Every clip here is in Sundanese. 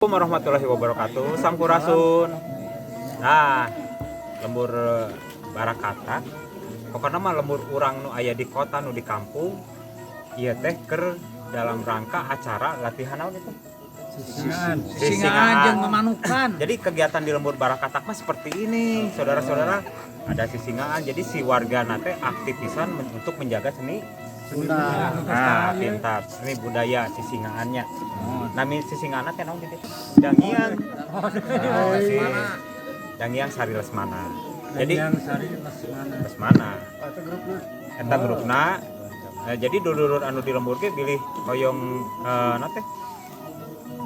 Warahmatullahi wabarakatuh. Sampurasun. Nah, lembur Barakatak. Pokoknya mah lembur urang nu aya di kota, nu di kampung, ieu teh keur dalam rangka acara latihan naon itu? Sisingaan. Sisingaan jeung memanukan. Jadi kegiatan di lembur Barakatak mah seperti ini, saudara-saudara. Ada sisingaan, jadi si warga nate aktif pisan untuk menjaga seni. Sunda. Nah, pintar seni budaya sisingaannya. Nami sisingaan teh naon gitu? Dangiang. Nah, si Dangiang Sari Lesmana. Jadi yang Sari Lesmana. Lesmana. Eta grupna. Jadi dulur anu di lembur ge bilih hoyong naon teh?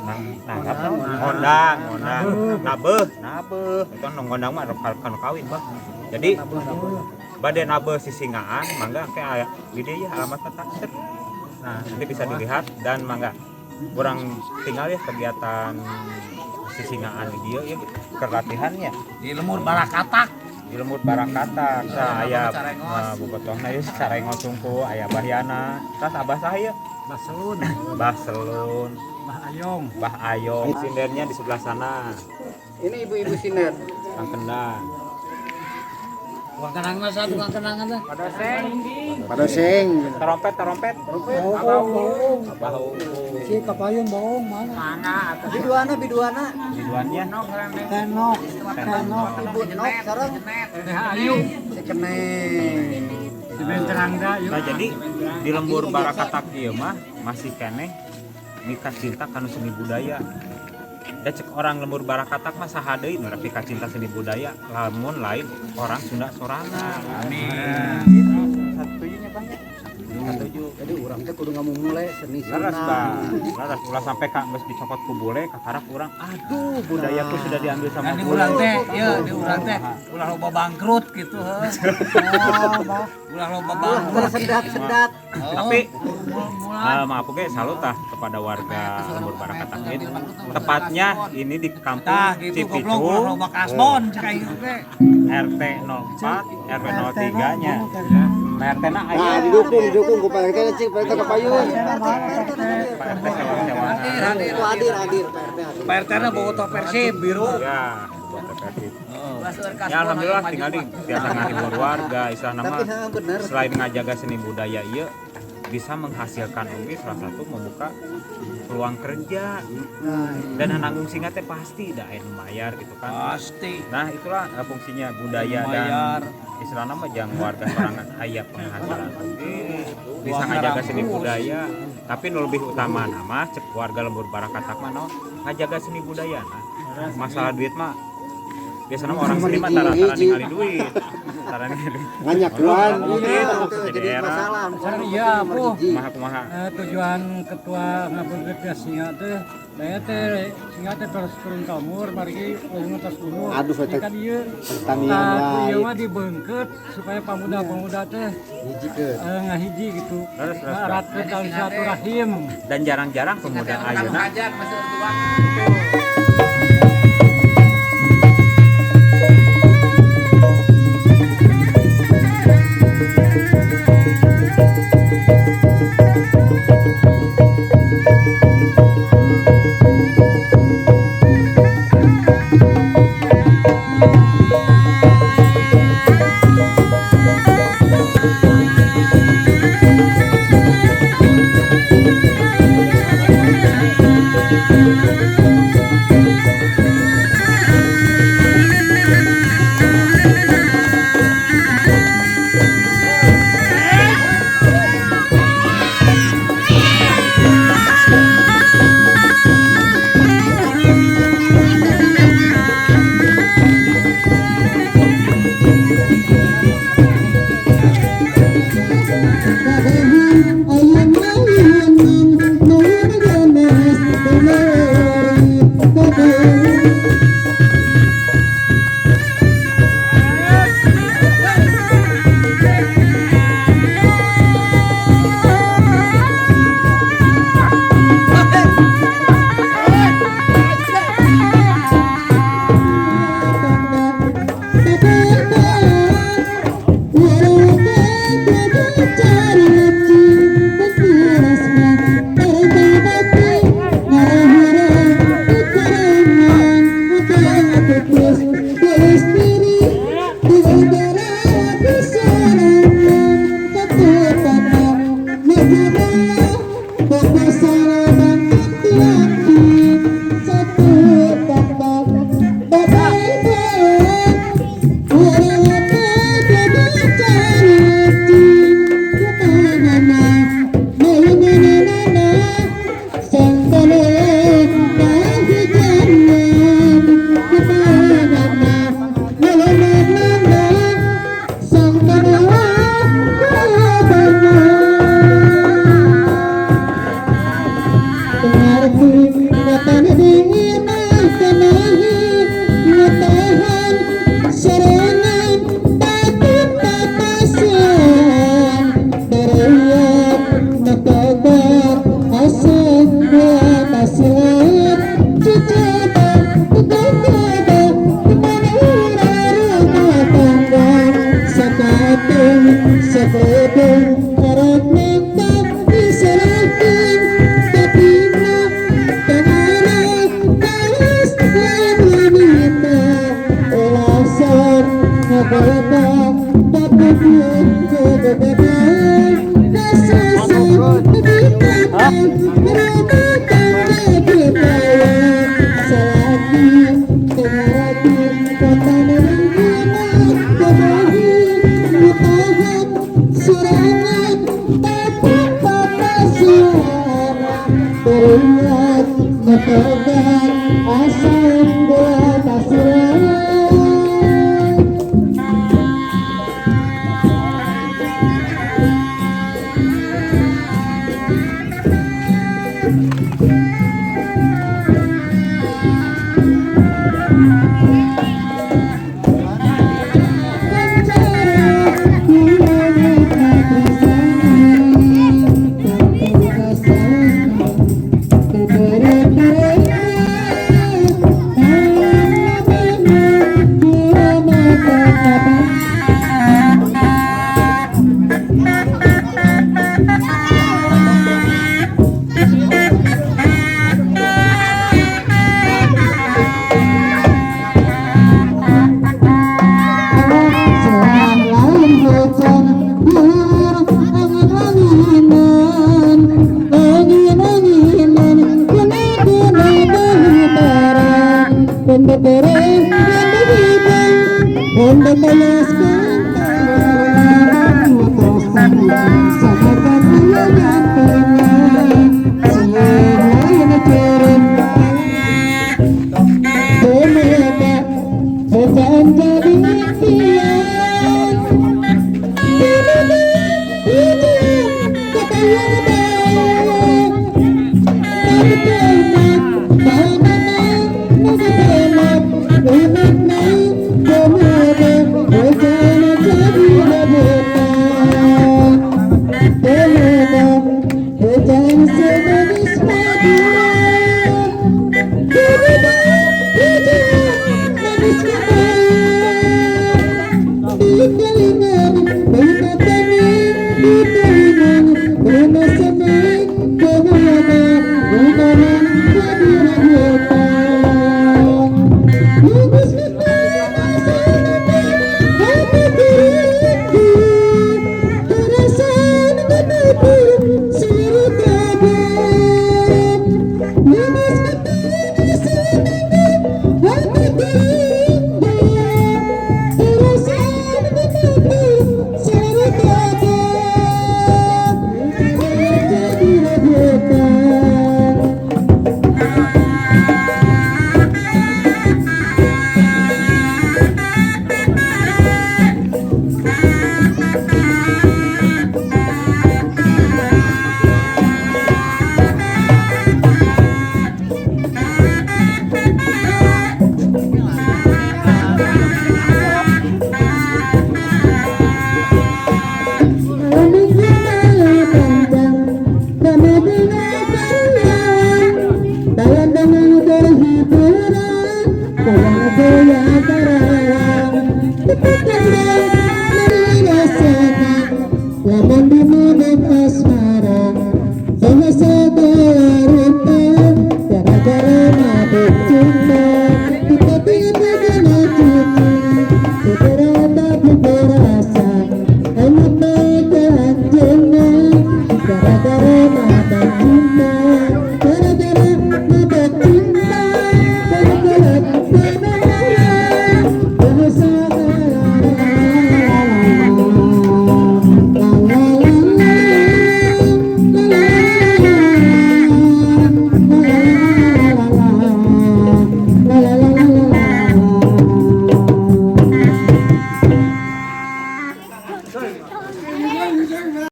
Nah, apa? Ngondang, ngondang. Nabeuh, nabeuh. Itu nu ngondang mah anu kanu kawin, Bah. Jadi bade nabeuh sisingaan, mangga ke aya di dieu ya alamatna tak. Nah, nanti bisa dilihat dan mangga kurang tinggal ya kegiatan sisingaan di dieu ya keur latihannya Di lembur Barakatak. Di lembur Barakatak. Nah, aya Carengos. Bobotohna ieu Carengos sungku, aya Bahyana. Terus abah saha ieu? Bah Selun, Bah Selun, Bah Ayong. Bah Ayong. Sindennya di sebelah sana. Ini ibu-ibu sinden. Kang Kendang. Tukang kenangan satu, tukang kenangan teh. Pada seng. Trompet, trompet. Bohong. Abah Uung. Si kapayun bohong mana? Biduana, biduana. Biduannya Tenok, tenok, ibu nok sekarang. Teh Ayu. Si keneng. Si Benterangga yuk. Nah, jadi di lembur Barakatak ieu mah masih keneh mika cinta kanu seni budaya. Da cek orang lembur Barakatak mah saha deui nu rek cinta seni budaya lamun lain orang Sunda sorangan. Amin. Gitu. Satuju nya banyak. Satuju. Jadi urang teh kudu ngamumule seni Laras, Sunda. Bang. Laras ulah sampai ka geus dicokot ku bule kakarak urang. Aduh, budayaku sudah diambil sama Dan di bule. urang teh, ya di urang teh ulah loba bangkrut gitu heuh. Ulah loba Ulah bangkrut. tersendat-sendat. Tapi Mula maaf oke, salut tah kepada warga lembur Barakatak ini. Tepatnya ini di kampung Tah gitu goblok ulah Cipicung, loba kasbon cek aing teh. RT 04 RW 03 nya. Nah, RT na aya. Nah, didukung, didukung ku Pak RT cik, Pak RT kapayun. Pak RT sewang-sewangan. Hadir, Itu hadir, hadir, Pak RT hadir. Pak RT na bobotoh Persib biru. Ya, buat Persib. Ya alhamdulillah tinggal di biasa ngahibur warga, istilahna Tapi mah ha, bener. Selain ngajaga seni budaya ieu bisa menghasilkan oge, salah satu membuka peluang kerja dan nanggung singa teh pasti da aya nu mayar gitu kan. Pasti. Nah, itulah fungsinya budaya Mayar. Dan istilahna mah jang warga sorangan aya penghasilan oge bisa Uang ngajaga seni ngarampus. Budaya, tapi nu lebih utama nama cek warga lembur Barakatak mah naon, ngajaga seni budaya. Nah, masalah duit mah biasanya mah orang seni mah tara-tara ningali duit, tara ningali duit. Nganyakuan. Gitu, Itu jadi jadi era. masalah. Iya, Bu. Kumaha kumaha? Tujuan ketua ngabuburit singa teh daya teh singa teh terus turun kamur margi ulung tos bunuh. Aduh, Ini eta kan ieu pertanian tah wae. Ieu mah dibeungkeut supaya pemuda-pemuda teh Hijikeun. Ngahiji gitu. Terus, terus, terus. Ngaeratkeun tali silaturahim. Dan jarang-jarang pemuda ayeuna Hajat masih tua. Benda